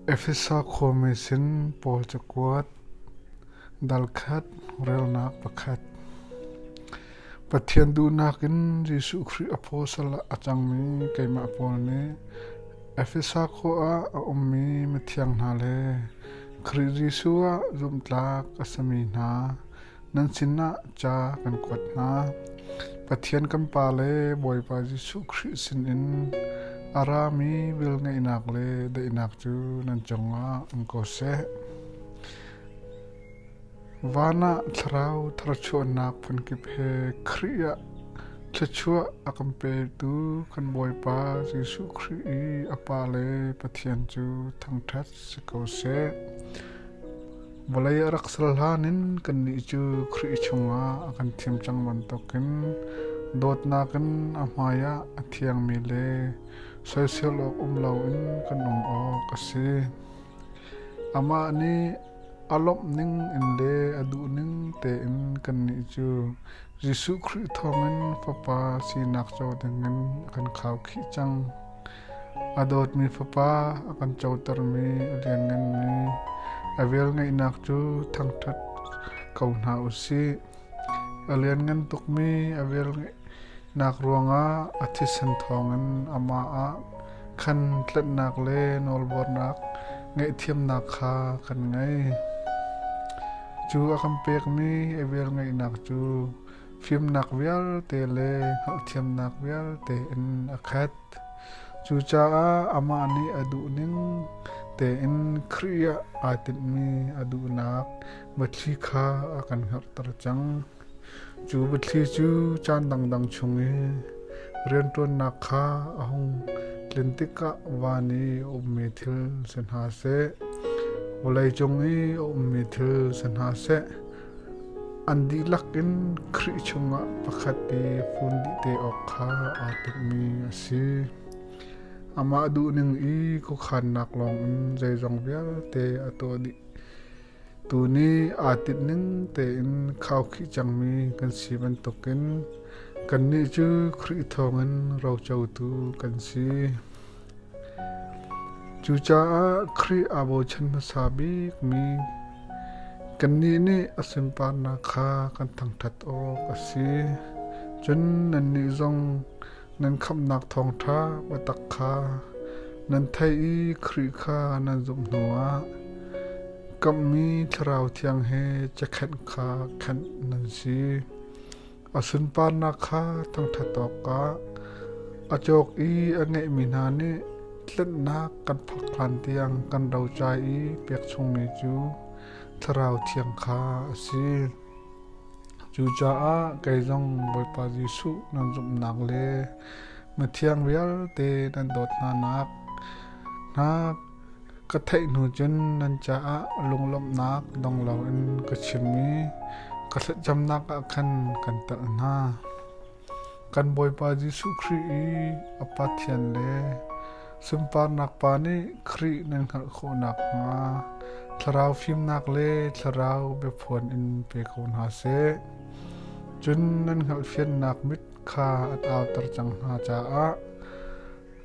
Efesa khuami sin Paul cakuat dal khat relnak pakhat. Pathian duhnak in Jesuh Khrih apostle ah a cangmi keimah Paul nih Efesa khua ah a ummi mithiang hna le Khrih Jesuh ah zumhtlak a simi hna nan sinah ca kan kuat hna. Pathian kan Pa le Bawipa Jesuh Khrih sinin a rami velngeihnak le daihnak cu nan cungah um ko seh. Van ah thlarau tharchuahnak phunkip he Khrih ah thluachuah a kan petu kan Bawipa Jesuh Khrih i a Pa le Pathian cu thangṭhat si ko seh. Vawlei a rak sal hlan in kannih cu Khrih chungah a kan thim cang bantukin dawtnak in a hmaiah a thiangmi le soisel awk um loin kan um awk a si. Amah nih a lawmh ning in le a duh ning tein kannih cu Jesuh Khrih thawngin Fapa sinak co dingin a kan khaukhih cang. A dawtmi Fapa a kan cotermi a liannganmi a velngeihnak cu thangṭhat ko hna u sih. A lianngan tukmi a velngeihnak ruangah a thisen thawngin amah ah khan tlanhnak le nawlbuarnak ngaihthiamnak kha kan ngei. Cu a kan pekmi a velngeihnak cu fimnak vialte le hngalhthiamnak vialte in a khat. Cucaah amah nih a duhning tein Khrih ah aa tinhmi a duhnak biathli kha a kan hngalhter cang. Cu biathli cu caan dangdang chung i rianṭuannak kha a hung tlin tikah van i a ummi thil si hna seh, vawleicung i a ummi thil si hna seh, An dihlak in Khrih chungah pakhat i fun dih te awk kha aa timhmi a si. Amah duhning i khuakhannak lawngin zeizong vialte a tuah dih. Tuni aa tinhning tein khaukhih cangmi kan si bantukin kannih cu Khrih thawngin rocotu kan si. Cucaah Khrih aa bochan hmasa bikmi kannih nih a sunparnak kha kan thangṭhat awk a si. Cun nannih zong nan khamhnak thawngṭha biatak kha nan theih i Khrih kha nan zumh hnuah kamhmi Thlarau Thiang he cakhenh kha khenh nan si. A sunparnak kha thangṭhat awkah a cawk i a ngeihmi hna nih tlanhnak kan phak hlan tiang kan roca i pek chungmi cu Thlarau Thiang kha a si. Cucaah kei zong Bawipa Jesuh nan zumhnak le mithiang vialte nan dawt hnanak hna ka theih hnu cun nan caah lunglawmhnak dong loin ka chim i ka thlacamnak ah khan kan telh hna. Kan Bawipa Jesuh Khrih i a Pathian le sunparnak Pa nih Khrih nan hngalh khawh nakhnga thlarau fimnak le thlarau biaphuan in pe ko hna seh. Cun nan hngalhfiannak mit kha a auter cang hna caah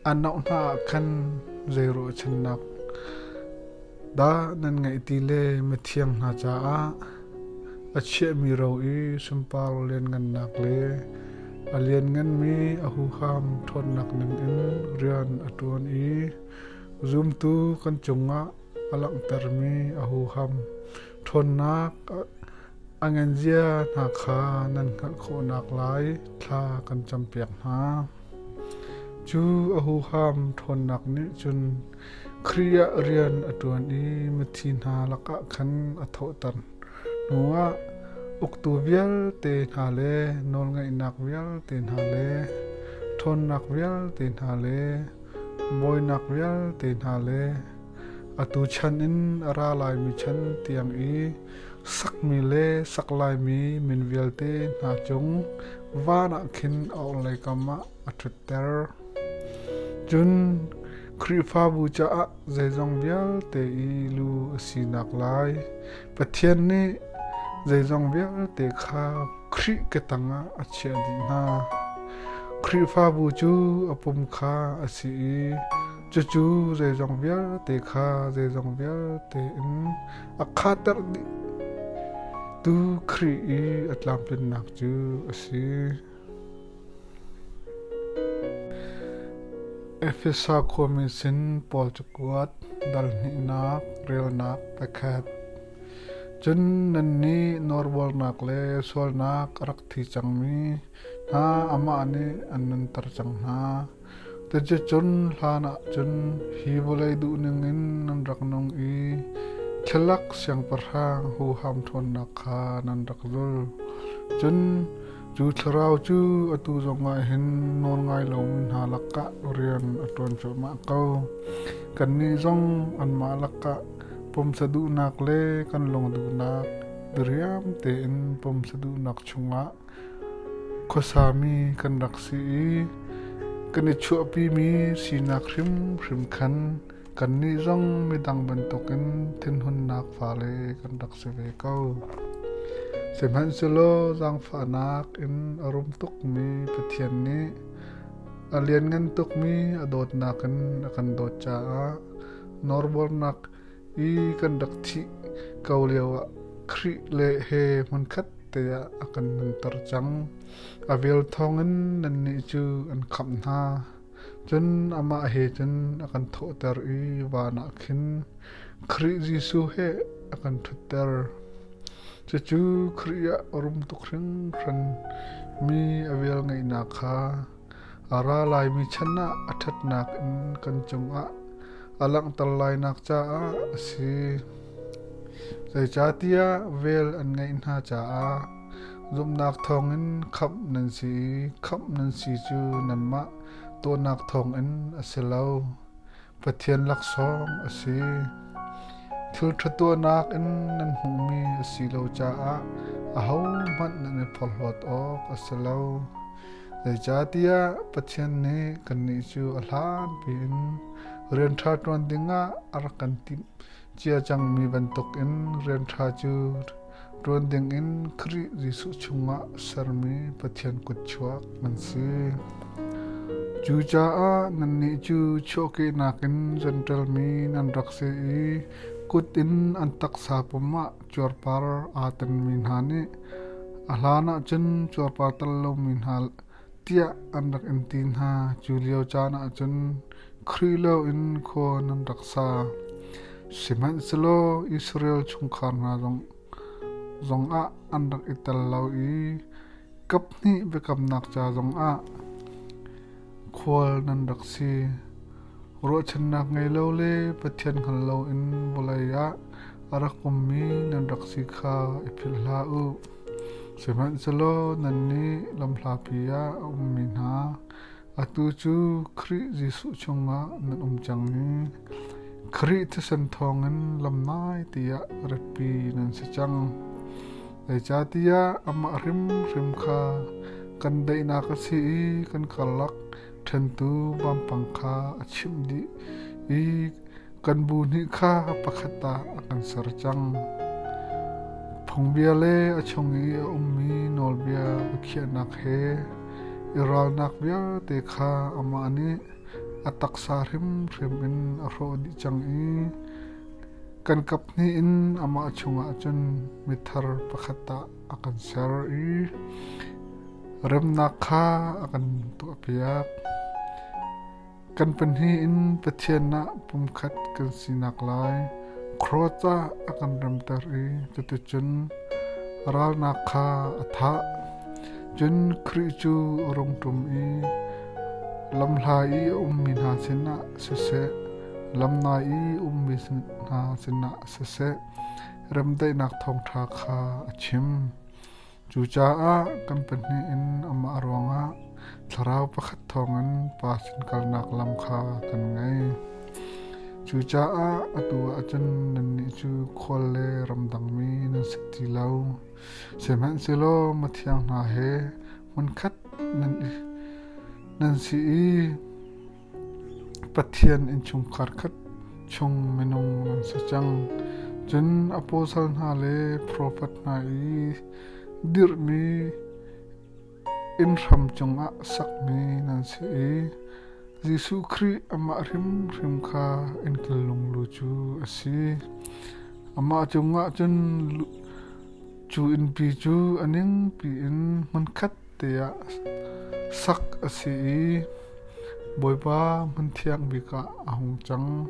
A noh hna ah khan zei ruahchannak dah nan ngeih ti le mithiang hna caah a chiahmi ro i sunpar lianngannak le a liannganmi a huham ṭhawnnak ningin rian a ṭuan i zumtu kan cungah a langhtermi a huham ṭhawnnak a nganzia hna kha nan hngalh khawh naklai thla kan campiak hna. Cu a huham ṭhawnnak nih cun Khrih ah rian a ṭuan i mithi hna lakah khan a thawhter hnuah uktu vialte hna le nawlngeihnak vialte hna le ṭhawnnak vialte hna le bawinak vialte hna le atu chan in a ra laimi chan tiang i sakmi le sak laimi min vialte hna cung van ah khin a orhlei kam ah a ṭhutter. Cun Khrihfabu caah zeizong vialte i lu a sinak lai Pathian nih zeizong vialte kha Khrih ke tangah a chiah dih hna. Khrihfabu cu a pum kha a si i Cucu zeizong vialte kha zeizong vialte in a khater dih tu Khrih i a tlamtlinnak cu a si. Efesa khuami sin Paul cakuat dal hnihnak relnak pakhat. Cun nannih nawrbualnak le sualnak a rak thi cangmi hna amah nih an nunter cang hna. Cuticun hlan ah cun hi vawlei duhning in nan rak nung i thlalak siangpahrang huham ṭhawnnak kha nan rak zul. Cun cu thlarau cu atu zongah hin nawl ngai lomi hna lakah rian a ṭuan cuahmah ko. Kannih zong anmah lakah pumsa duhnak le kan lung duhnak diriam tein pumsa duhnak chungah khuasami kan rak si i kan i chuahpimi sinak hrimhrim khan kannih zong midang bantukin thinhunnak fale kan rak si ve ko. Sihmanhsehlaw zaangfahnak in a rum tukmi Pathian nih a lianngan tukmi a dawtnak in a kan dawt caah nawrbornak i kan rak thih ko lioah Khrih le he hmunkhat te ah a kan nunter cang. A vel thawngin nannih cu an khamh hna. Cun amah he cun a kan thawhter i van ah khin Khrih Jesuh he a kan ṭhutter. Cucu Khrih ah a rum tuk hringhran mi a vel ngeihnak kha a ra laimi chan ah a ṭhatnak in kan cungah a langhter lainak caah a si. Zeicahtiah vel an ngeih hna caah zumhnak thawngin khamh nan si i khamh nan si cu nanmah tuahnak thawngin a si lo. Pathian laksawng a si. Thil ṭha tuahnak in nan hmuhmi a si lo caah ahohmanh nan i porhlawt awk a si lo. Zeicahtiah Pathian nih kannih cu a hlanpi in rian ṭha ṭuan dingah a rak kan timh cia cangmi bantukin rian ṭha cu ṭuan dingin Khrih Jesuh chungah sermi Pathian kutchuak nan si. Cucaah nannih cu chuahkehnak in Jentail mi nan rak si i kut in an taksa pum ah cuarpar aa tenmi hna nih a hlanah cun cuarpar tel lomi hna tiah an rak in ti hna. Cu lio caan ah cun Khrih loin khua nan rak sa. Sihmanhsehlaw Israel chungkhar hna zongah an rak i tel lo i kaphnih biakamnak ca zongah khual nan rak si. Ruahchannak ngei lo le Pathian hngal loin vawlei ah a rak ummi nan rak si kha i philh hlah u. Sihmanhsehlaw nannih lamhlapi ah a ummi hna, atu cu Khrih Jesuh chungah nan um cang i Khrih thisen thawngin lamnai tiah ratpi nan si cang. Zeicahtiah amah hrimhrim kha kan daihnak a si i kan karlak ṭhentu vampang kha a chimh dih i kan bu hnih kha pakhat ah a kan ser cang. Phungbia le a chung i a ummi nawlbia biakhiahnak he i ralnak vialte kha amah nih a taksa hrimhrim in a hrawh dih cang i kan kaphnih in amah chungah cun mithar pakhat ah a kan ser i remnak kha a kan tuahpiak. Kan pahnih in Pathian ah pumkhat kan sinak lai cross ah a kan remter i cuticun ralnak kha a thah. Cun Khrih cu a rung ṭum i lamhla i a ummi hna sinah siseh, lamnai i ummi hna sinah siseh, remdaihnak thawngṭha kha a chim. Cucaah kan pahnih in amah ruangah thlarau pakhat thawngin Pa sin kalnak lam kha kan ngei. Cucaah atu ahcun nannih cu khual le ramdangmi nan si ti lo. Sihmanhsehlaw mithiang hna he hmunkhat nan si i Pathian innchungkhar khat chung minung nan si cang. Cun apostle hna le profet hna i dirhmi inn hram cungah sakmi nan si i. Jesuh Khrih amah hrimhrim kha innkil lunglu cu a si. Amah cungah cun cu innpi cu a ningpi in hmunkhat te ah sak a si i Bawipa hmunthiang bik ah a hung cang.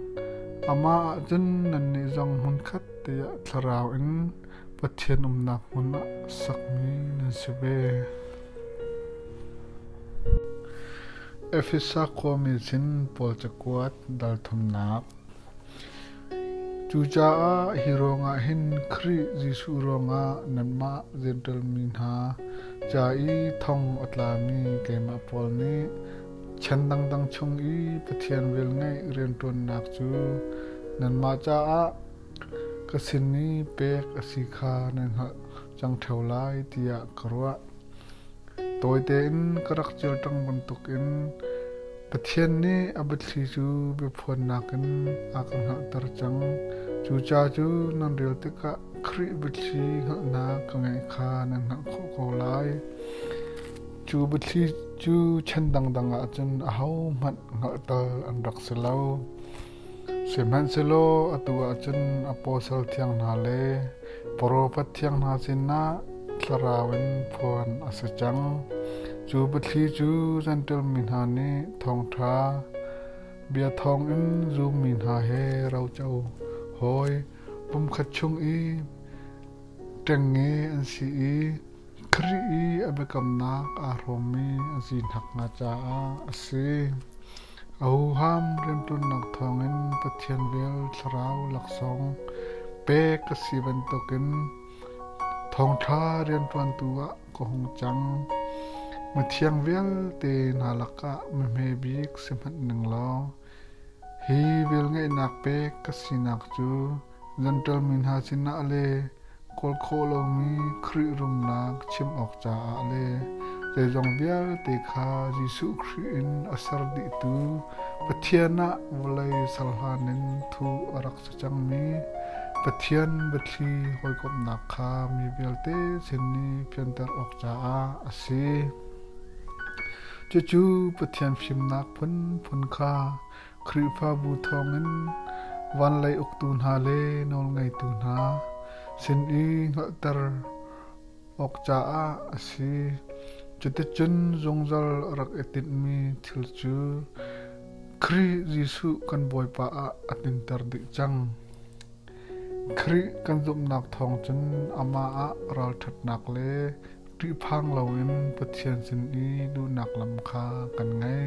Amah ah cun nannih zong hmunkhat te ah thlarau in Pathian umnak hmun ah sakmi nan si ve. Efesa khuami sin Paul cakuat dal thumnak. Cucaah hi ruangah hin Khrih Jesuh ruangah nanmah Jentail mi hna ca i thong a tlami keimah Paul nih chan dangdang chung i Pathian velngeih rianṭuannak cu nanmah caah ka sin i pek a si kha nan hngalh cang ṭheo lai tiah ka ruah. Tawi tein ka rak ṭial ṭang bantukin Pathian nih a biathli cu biaphuannak in a ka hngalhter cang. Cu ca cu nan rel tikah Khrih biathli hngalhnak ka ngeih kha nan hngalh khawh ko lai. Cu biathli cu chan dangdang ah cun ahohmanh hngalhter an rak si lo. Sihmanhsehlaw atu ah cun apostle thiang hna le profet thiang hna sinah thlarau in phuan a si cang. Cu biathli cu Jentail mi hna nih thawngṭha bia thawngin zummi hna he roco hawi pumkhat chung i ṭengnge an si i Khrih i a biakamnak aa hrawmmi a si nakhnga caah a si. A huham rianṭuannak thawngin Pathian vel thlarau laksawng pek ka si bantukin thawngṭha rianṭuantu ah ka hung cang. Mithiang vialte hna lakah mihme bik si hmanh ning law, hi velngeihnak pek ka sinak cu Jentail mi hna sinah le kawl khawh lomi Khrih rumnak chim awk caah le zeizong vialte kha Jesuh Khrih in a ser dihtu Pathian ah vawlei serhlan in thuh a rak si cangmi Pathian biathli hawikomhnak kha mi vialte sin i fianter awk caah a si. Cucu Pathian fimnak phunphun kha Khrihfabu thawngin vanlei uktu hna le nawlngeitu hna sin i hngalhter awk caah a si. Cuticun zungzal a rak i tinhmi thil cu Khrih Jesuh kan Bawipa ah a tlinter dih cang. Khrih kan zumhnak thawng cun amah ah ralṭhatnak le ṭihphang loin Pathian sin i duhnak lam kha kan ngei.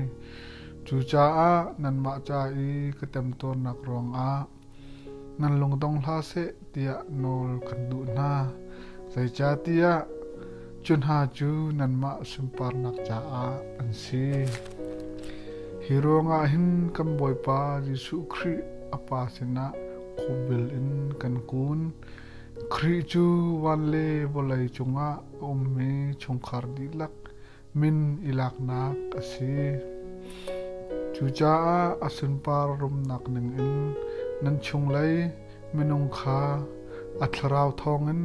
Cucaah nanmah ca i ka temtuarnak ruangah nan lungdong hlah seh tiah nawl kan duh hna. Zeicahtiah cu hna cu nanmah sunparnak caah an si. Hi ruangah hin kan Bawipa Jesuh Khrih a Pa sinah khuabil in kan kun. Khrih cu van le vawlei cungah a ummi chungkhar dihlak min i laknak a si. Cucaah a sunpar rumnak ningin nan chunglei minung kha a thlarau thawngin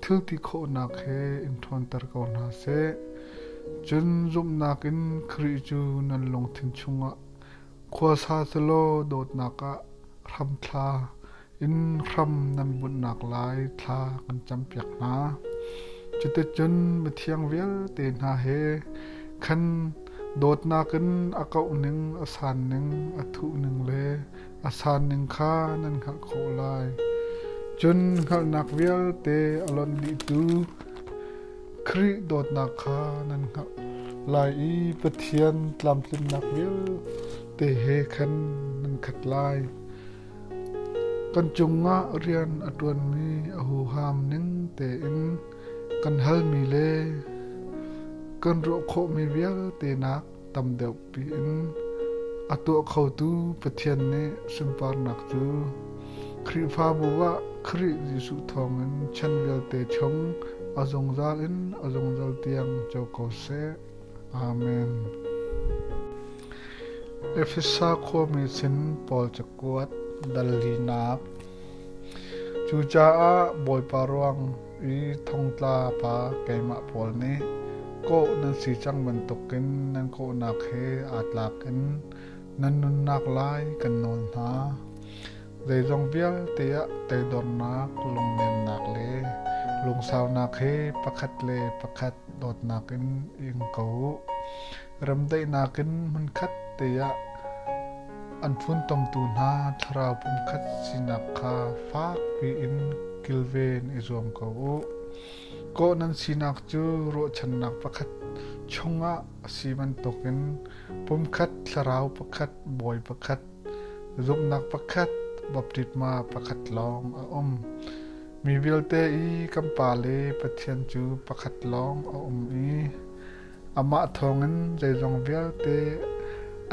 thil ti khawhnak he in ṭhawnter ko hna seh. Cun zumhnak in Khrih cu nan lungthin chungah khuasa selaw dawtnak ah hramthla in hram nan bunhnak lai thla kan campiak hna. Cuticun mithiang vialte hna he khan dawtnak in a kauhning, a sanning, a thuhning le a sanning kha nan hngalh khawh lai. Cun hngalhnak vialte a lonh dihtu Khrih dawtnak kha nan hngalh lai i Pathian tlamtlinnak vialte he khan nan khat lai. Kan cungah rian a ṭuanmi a huham ning tein kan halmi le kan ruah khawhmi vialte nak tam deuh piin a tuah khotu Pathian nih sunparnak cu Khrihfabu ah Khrih Jesuh thawngin chan vialte chung a zungzal in a zungzal tiang co ko seh. Amen. Efesa khuami sin Paul cakuat dal linak. Cucaah Bawipa ruang i thongtla pa keimah Paul nih kawh nan si cang bantukin nan kawhnak he aa tlak in nan nunnak lai kan nawl hna. Zeizong vialte ah toidornak, lungnemnak le lungsaunak he pakhat le pakhat dawtnak in ing ko u. Remdaihnak in hmunkhat te ah an funtomtu hna thlarau pumkhat sinak kha fakpi in kilven i zuam ko u. Kawh nan sinak cu ruahchannak pakhat chungah a si bantukin pumkhat thlarau pakhat bawi pakhat zumhnak pakhat baptisma pakhat lawng a um. Mi vialte i kan Pa le Pathian cu pakhat lawng a um i amah thawngin zeizong vialte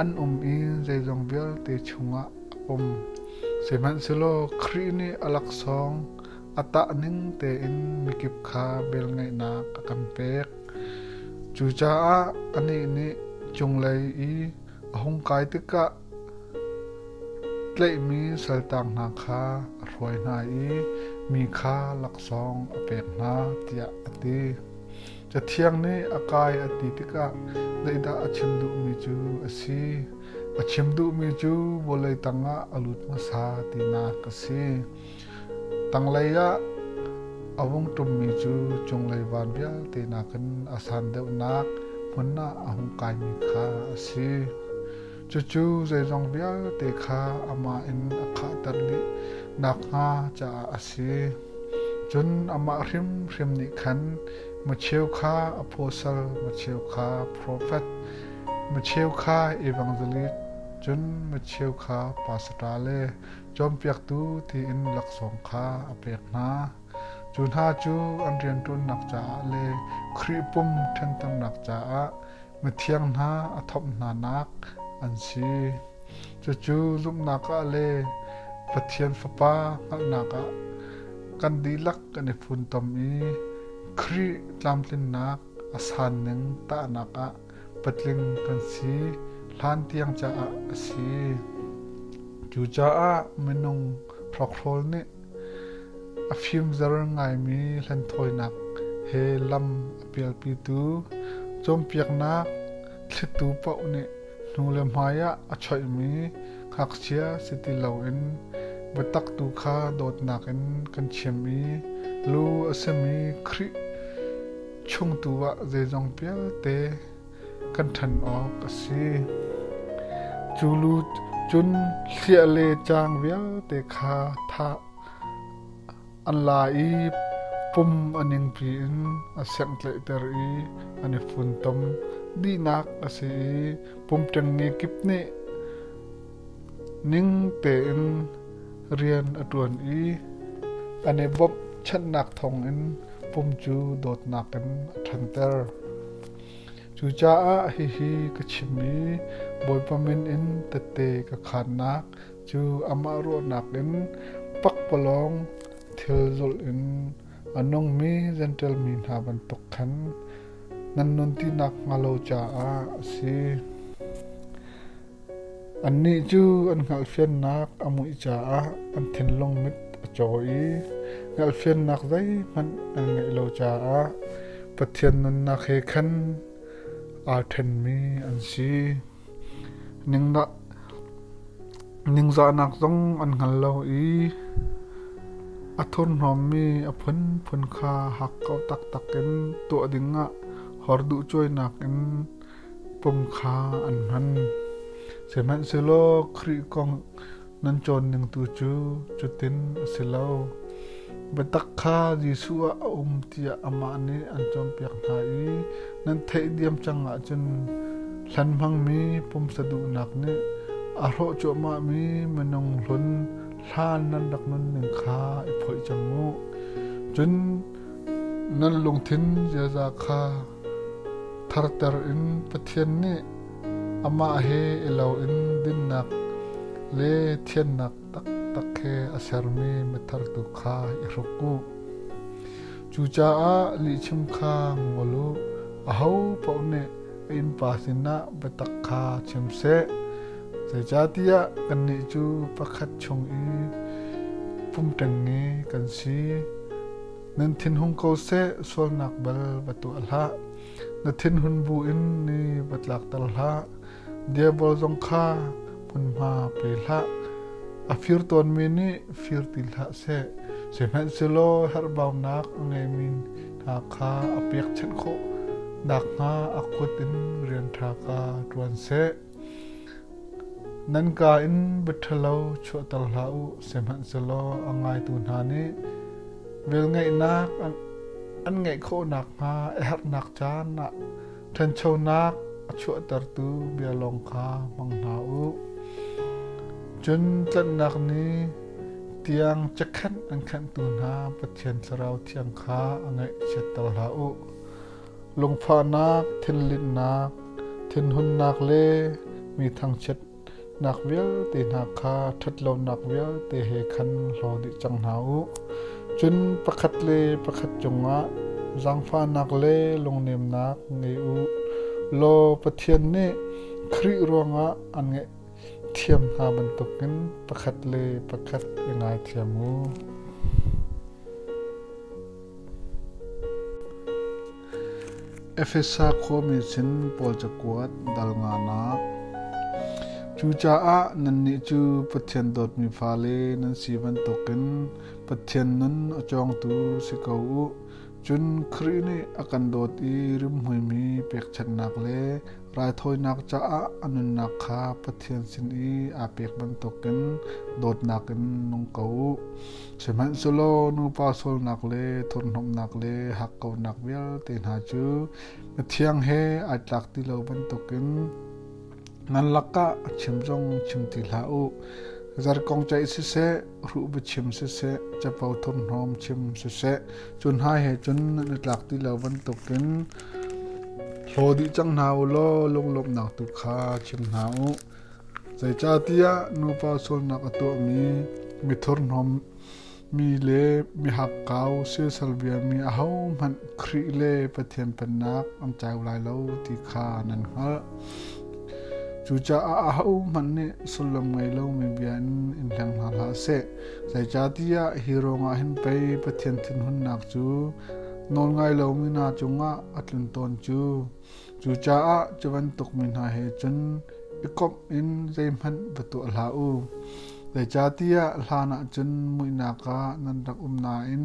an um i zeizong vialte chungah a um. Sihmanhsehlaw Khrih nih a laksawng a tah ning tein mikip kha velngeihnak a kan pek. Cucaah anih nih cunglei i a hung kai tikah tlaihmi saltang hna kha a hruai hna i mi kha laksawng a pek hna tiah a ti. Cathiang nih a kai a ti tikah zeidah a chim duhmi cu a si? A chim duhmi cu vawlei tangah a lut hmasa tinak a si. Tanglei ah a vung ṭummi cu cunglei van vialte nakin a san deuhnak hmun ah a hung kaimi kha a si. Cucu zeizong vialte kha amah in a khahter dih nakhnga caah a si. Cun amah hrimhrim nih khan micheu kha apostle, micheu kha profet, micheu kha evangelist, cun micheu kha pastor le cawnpiaktu tiin laksawng kha a pek hna. Cu hna cu an rianṭuannak caah le Khrih pum ṭhanternak caah mithiang hna a thomh hnanak an si. Cucu zumhnak ah le Pathian Fapa hngalhnak ah kan dihlak kan i funtom i Khrih tlamtlinnak a san ning tahnak ah patling kan si hlan tiang caah a si. Cucaah minung hrokhrawl nih a fimzer ngaimi hlenthawinak he lam a pialpitu cawnpiaknak thlitu paoh nih hnu le hmai ah a choihmi ngakchia si ti loin biatak tu kha dawtnak in kan chim i lu a simi Khrih chungtu ah zeizong vialte kan ṭhan awk a si. Cu lu cun hliah le caang vialte kha thah an la i pum a ningpi in a senghtlaihter i an i funtom dihnak a si i pum ṭengnge kip nih ning tein rian a ṭuan i an i bawmhchanhnak thawngin pum cu dawtnak in a ṭhanter. Cucaah hihi ka chim i Bawipa min in tette ka khaannak cu amah ruahnak in pakpalawng thil zulh in a nungmi Jentail mi hna bantuk khan nan nun ti nakhnga lo caah a si. Annih cu an hngalhfiannak a muih caah an thinlung mit a caw i hngalhfiannak zeihmanh an ngeih lo caah Pathian nunnak he khan aa ṭhenmi an si. Ningzahnak zong an hngal lo i a thurhnawmmi a phunphun kha hakkau taktak in tuah dingah horduhcuainak in pum kha an hman. Sihmanhsehlaw Khrih kong nan cawn ning tu cu cutin a si lo. Biatak kha Jesuh ah a um tiah amah nih an cawnpiak hna i nan theih diam cang ahcun hlan hmangmi pumsa duhnak nih a hrawh cuahmahmi minung hlun hlan nan rak nunning kha i phoih cang u. Cun nan lungthin ziaza kha tharter in Pathian nih amah he i lo in dinnak le thiannak taktak he a sermi mithar tu kha i hruk u. Cucaah lihchim kha ngol u. Aho paoh nih a innpa sinah biatak kha chim seh. Zeicahtiah kannih cu pakhat chung i pum ṭengnge kan si. Nan thinhung ko seh, sualnak bal va tuah hlah. Na thinhun bu in ni va tlakter hlah. Diabol zong kha hmunhma pe hlah. A fir tawnmi nih fir ti hlah seh, sihmanhsehlaw herhbaunak a ngeimi hna kha a pekchanh khawh nakhnga a kut in rian ṭha kha ṭuan seh. Nan kaa in bia ṭhalo chuahter hlah u, sihmanhsehlaw a ngaitu hna nih velngeihnak an ngeih khawh nakhnga a herhnak caan ah ṭhanchonak a chuahtertu bia lawng kha hmang hna u. Cun tlanhnak ni tiang cakhenh an khenhtu hna Pathian Thlarau Thiang kha a ngaihchiatter hlah u. Lungfahnak, thinlinhnak, thinhunnak le mi thangchiatnak vialte hna kha ṭhatlonak vialte he khan hlaw dih cang hna u. Cun pakhat le pakhat cungah zaangfahnak le lungnemnak ngei u law Pathian nih Khrih ruangah an ngaihthiam hna bantukin pakhat le pakhat i ngaithiam u. Efesa khuami sin Paul cakuat dal nganak. Cucaah nannih cu Pathian dawtmi fale nan si bantukin Pathian nun a cawngtu si ko u. Cun Khrih nih a kan dawt i rimhmuimi pekchanhnak le raithawinak caah a nunnak kha Pathian sin i aa pek bantukin dawtnak in nung ko u. Sihmanhsehlaw nupa sualnak le thurhnomhnak le hakkauhnak vialte hna cu mithiang he ai tlak ti lo bantukin nan lakah a chim zong chim ti hlah u. Zarkong ceih siseh, hruh biachim siseh, capo thurhnawm chim siseh, cu hna he cun nan i tlak ti lo bantukin hlaw dih cang hna u law lunglawmhnak tu kha chim hna u. Zeicahtiah nupa sualnak a tuahmi mithurhnawm mi le mihakkau siasal biami ahohmanh Khrih le Pathian Pennak an cau lai lo ti kha nan hngalh. Cucaah ahohmanh nih sullam ngei lomi bia in in hleng hna hlah seh. Zeicahtiah hi ruangah hin pei Pathian thinhunnak cu nawlngai lomi hna cungah a tlun tawn cu. Cucaah cu bantuk mi hna he cun i komh in zeihmanh va tuah hlah u. Zeicahtiah hlanah cun muihnak ah nan rak um nain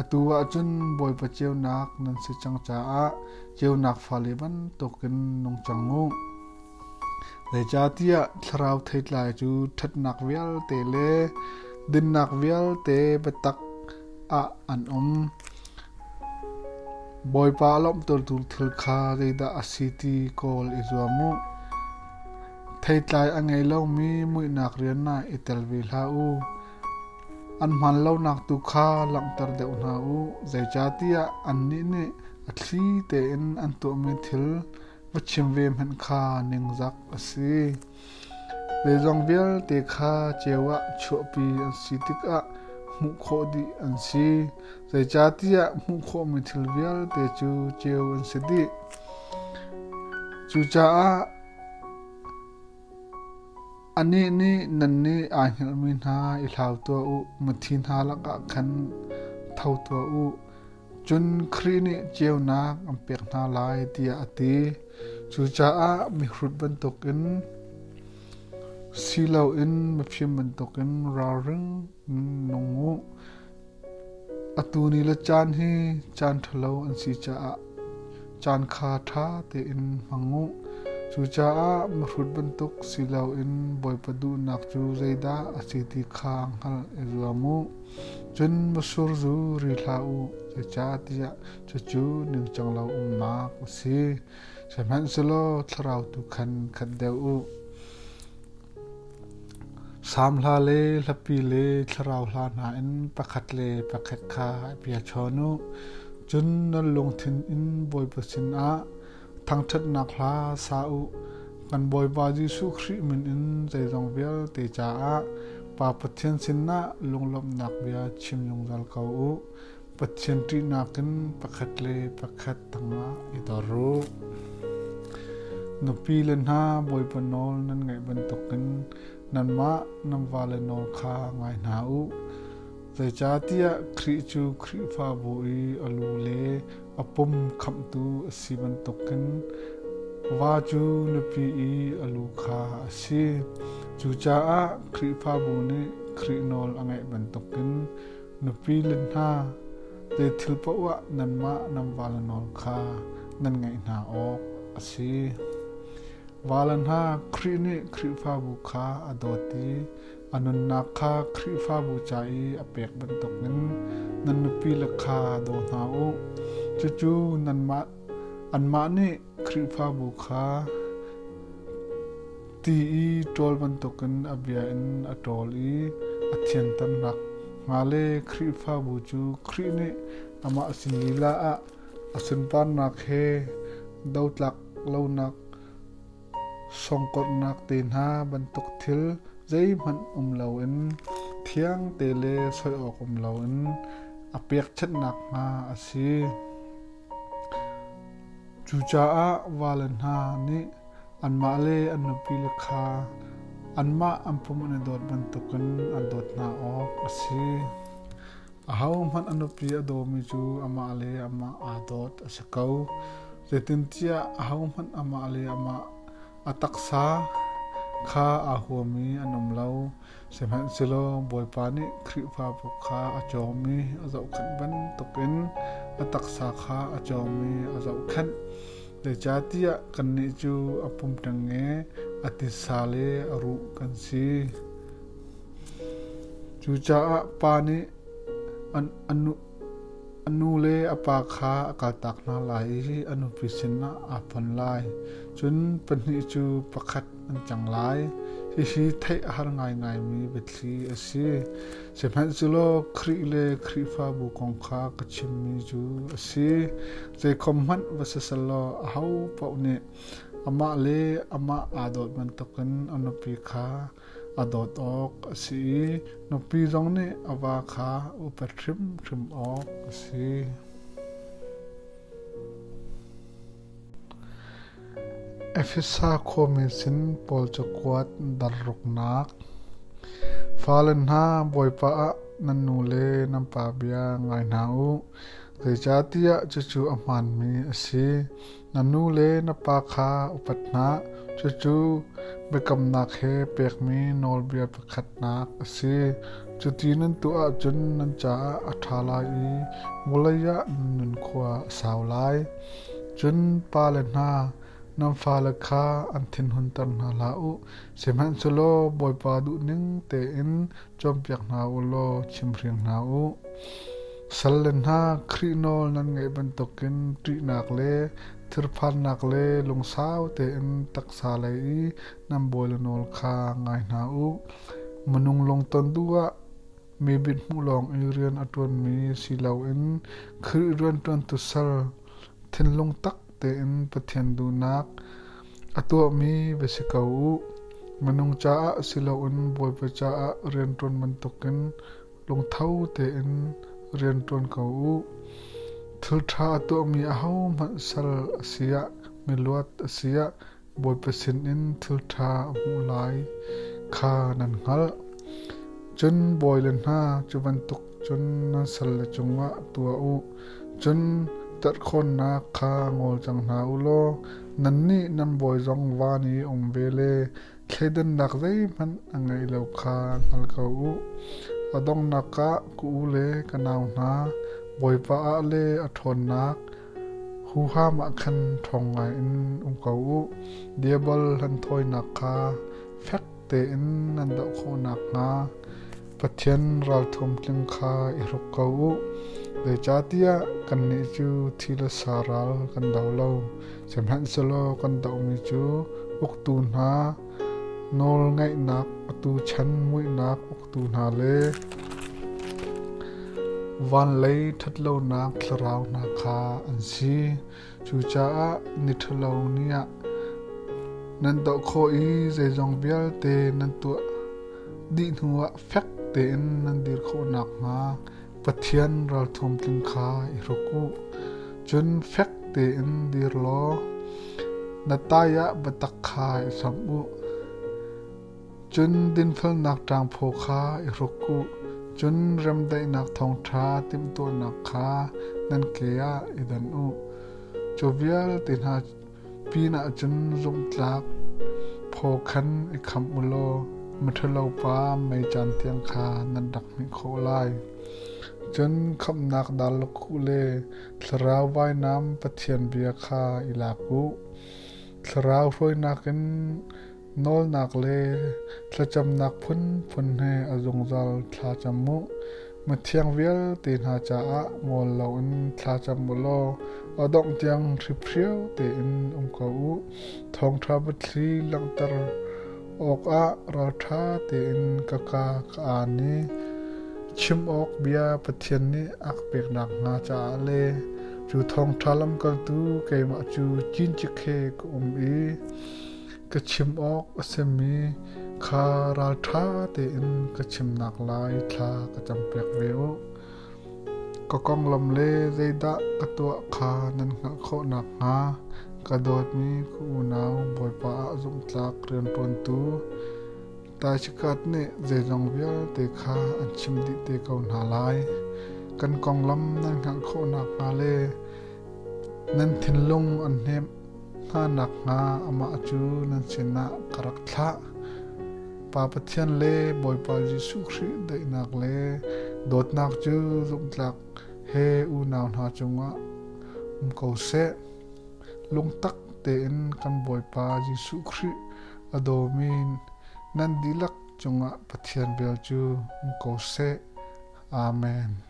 atu ah cun Bawipa ceunak nan si cang caah ceunak fale bantukin nung cang u. Zeicahtiah thlarau theitlai cu ṭhatnak vialte le dinnak vialte biatak ah an um. Bawipa a lawmhtertu thil kha zeidah a si ti kawl i zuam u. Theitlai a ngei lomi muihnak rian ah i tel ve hlah u. An hmaan lonak tu kha langhter deuh hna u, zeicahtiah annih nih a thli tein an tuahmi thil va chim ve hmanh kha ningzak a si. Zeizong vialte kha ceu ah chuahpi an si tikah hmuh khawh dih an si. Zeicahtiah hmuh khawhmi thil vialte cu ceu an si dih. Cucaah anih nih nannih aa hngilhmi hna i hlau tuah u, mithi hna lakah khan tho tuah u. Cun Khrih nih ceunak an pek hna lai tiah a ti. Cucaah mihrut bantukin si loin mifim bantukin ralring in nung u. Atu ni le caan hi caan ṭhalo an si caah caan kha ṭha tein hmang u. Cucaah mihrut bantuk si loin Bawipa duhnak cu zeidah a si ti kha hngalh i zuam u. Cun masur zu ri hlah u, zeicahtiah cucu ningcang lo umnak a si. Sihmanhsehlaw thlarau tu khan khat deuh u. Salm hla le hlapi le thlarau hla hna in pakhat le pakhat kha bia chawn u. Cun nan lungthin in Bawipa sinah thangṭhatnak hla sa u. Kan Bawipa Jesuh Khrih min in zeizong vialte caah Pa Pathian sinah lunglawmhnak bia chim zungzal ko u. Pathian ṭihnak in pakhat le pakhat tangah i dor u. Nupi le hna Bawipa nawl nan ngaih bantukin nanmah nan vale nawl kha ngai hna u. Zeicahtiah Khrih cu Khrihfabu i a lu le a pum khamhtu a si bantukin va cu nupi i a lu kha a si. Cucaah Khrihfabu nih Khrih nawl a ngaih bantukin nupi le hna zei thil paoh ah nanmah nan vale nawl kha nan ngaih hna awk a si. Vale hna, Khrih nih Khrihfabu kha a dawt i a nunnak kha Khrihfabu ca i a pek bantukin nan nupile kha daw hna u. Cucu nanmah anmah nih Khrihfabu kha ti i ṭawl bantukin a bia in a ṭawl i a thianternak hnga le Khrihfabu cu Khrih nih amah sin lila ah a sunparnak he dotlak lonak sawngkorhnak te hna bantuk thil zeihmanh um loin thiang te le soi awk um loin a pekchanhnak hnga a si. Cucaah vale hna nih anmah le an nupile kha anmah an pum an i dawt bantukin an dawt hna awk a si. Ahohmanh a nupi a dawmi cu amah le amah aa dawt a si ko. Zeitintiah ahohmanh amah le amah a taksa kha aa huami an um lo. Sihmanhsehlaw Bawipa nih Khrihfabu kha a cawm i a zohkhenh bantukin a taksa kha a cawm i a zohkhenh. Zeicahtiah kannih cu a pum ṭengnge, a titsa le a ruh kan si. Cucaah pa nih a nu le a pa kha a kaltak hna lai i a nupi sinah aa fon lai. Cun pahnih cu pakhat an cang lai. Hihi theih a har ngaingaimi biathli a si. Sihmanhsehlaw Khrih le Khrihfabu kong kha ka chimmi cu a si. Zeikhom hmanh va si selaw aho paoh nih amah le amah aa dawt bantukin a nupi kha a dawt awk a si i nupi zong nih a va kha upat hrimhrim awk a si. Efesa khuami sin Paul cakuat darruknak. Fale hna, Bawipa ah nan nu le nan pa bia ngai hna u, zeicahtiah cucu a hmaanmi a si. Na nu le na pa kha upat hna, cucu biakamnak he pekmi nawlbia pakhatnak a si. Cuti nan tuah ahcun nan caah a ṭha lai i vawlei ah nan nunkhua a sau lai. Cun pale hna, nan fale kha an thinhunter hna hlah u, sihmanhsehlaw Bawipa duhning tein cawnpiak hna u law chimhring hna u. Salle hna, Khrih nawl nan ngaih bantukin ṭihnak le thirphannak le lungsau tein taksa lei i nan bawile nawl kha ngai hna u. Minung lungton duh ah mi mithmuh lawng i rian a ṭuanmi si loin Khrih rianṭuantu sal thinlung tak tein Pathian duhnak a tuahmi va si ko u. Minung caah si loin Bawipa caah rianṭuan bantukin lungtho tein rianṭuan ko u. Thil ṭha a tuahmi ahohmanh sal a si ah, miluat a si ah, Bawipa sinin thil ṭha a hmuh lai kha nan hngalh. Cun bawile hna, cu bantuk cun nan salle cungah tuah u. Cun terhkhawnnak kha ngol cang hna u law nannih nan bawi zong van i um ve le thleidannak zeihmanh a ngeih lo kha hngal ko u. A donghnak ah ka u le ka nau hna, Bawipa ah le a ṭhawnnak huham ah khan ṭhawng ngaiin um ko u. Diabol hlanthawinak kha fek tein nan doh khawh nakhnga Pathian ralthum tling kha i hruk ko u. Zeicahtiah kannih cu thi le sa ral kan do lo, sihmanhsehlaw kan dohmi cu uktu hna nawlngaihnak, atu chan muihnak uktu hna le van lei ṭhatlonak thlarau hna kha an si. Cucaah ni ṭhalo ni ah nan doh khawh i zeizong vialte nan tuah dih hnuah fek tein nan dir khawh nakhnga Pathian ralthum tling kha i hruk u. Cun fek tein dir law na tai ah biatak kha i samh u. Cun dinfelnak ṭangphaw kha i hruk u. Cun remdaihnak thawngṭha timhtuahnak kha nan ke ah i danh u. Cu vialte hna pinah cun zumhtlak phaw khan i khamh u law Miṭhalo pa mei caan tiang kha nan rak hmih khawh lai. Cun khamhnak darlawkhuh le thlarau vainam Pathian bia kha i lak u. Thlarau hruainak in nawlnak le thlacamnak phunphun he a zungzal thla cam u. Mithiang vialte hna caah ngol loin thla cam u law a dongh tiang hriphrio tein um ko u. Thawngṭha biathli langhter awkah ralṭha tein ka kaa ka aan i chim awk bia Pathian nih a ka pek nakhnga caah le cu thawngṭha lamkaltu keimah cu cincik he ka um i ka chim awk a simi kha ralṭha tein ka chimnak lai thla ka campiak ve u. Ka konglam le zeidah ka tuah kha nan hngalh khawh nakhnga ka dawtmi ka unau Bawipa ah zumhtlak rianṭuantu Taishikat nih zeizong vialte kha an chim dih te ko hna lai. Kan konglam nan hngalh khawh nakhnga le nan thinlung an hnemh hna nakhnga amah cu nan sinah ka rak thlah. Pa Pathian le Bawipa Jesuh Khrih daihnak le dawtnak cu zumhtlak he unau hna cungah um ko seh. Lungtak tein kan Bawipa Jesuh Khrih a dawmi nan dihlak cungah Pathian vel cu um ko seh. Amen.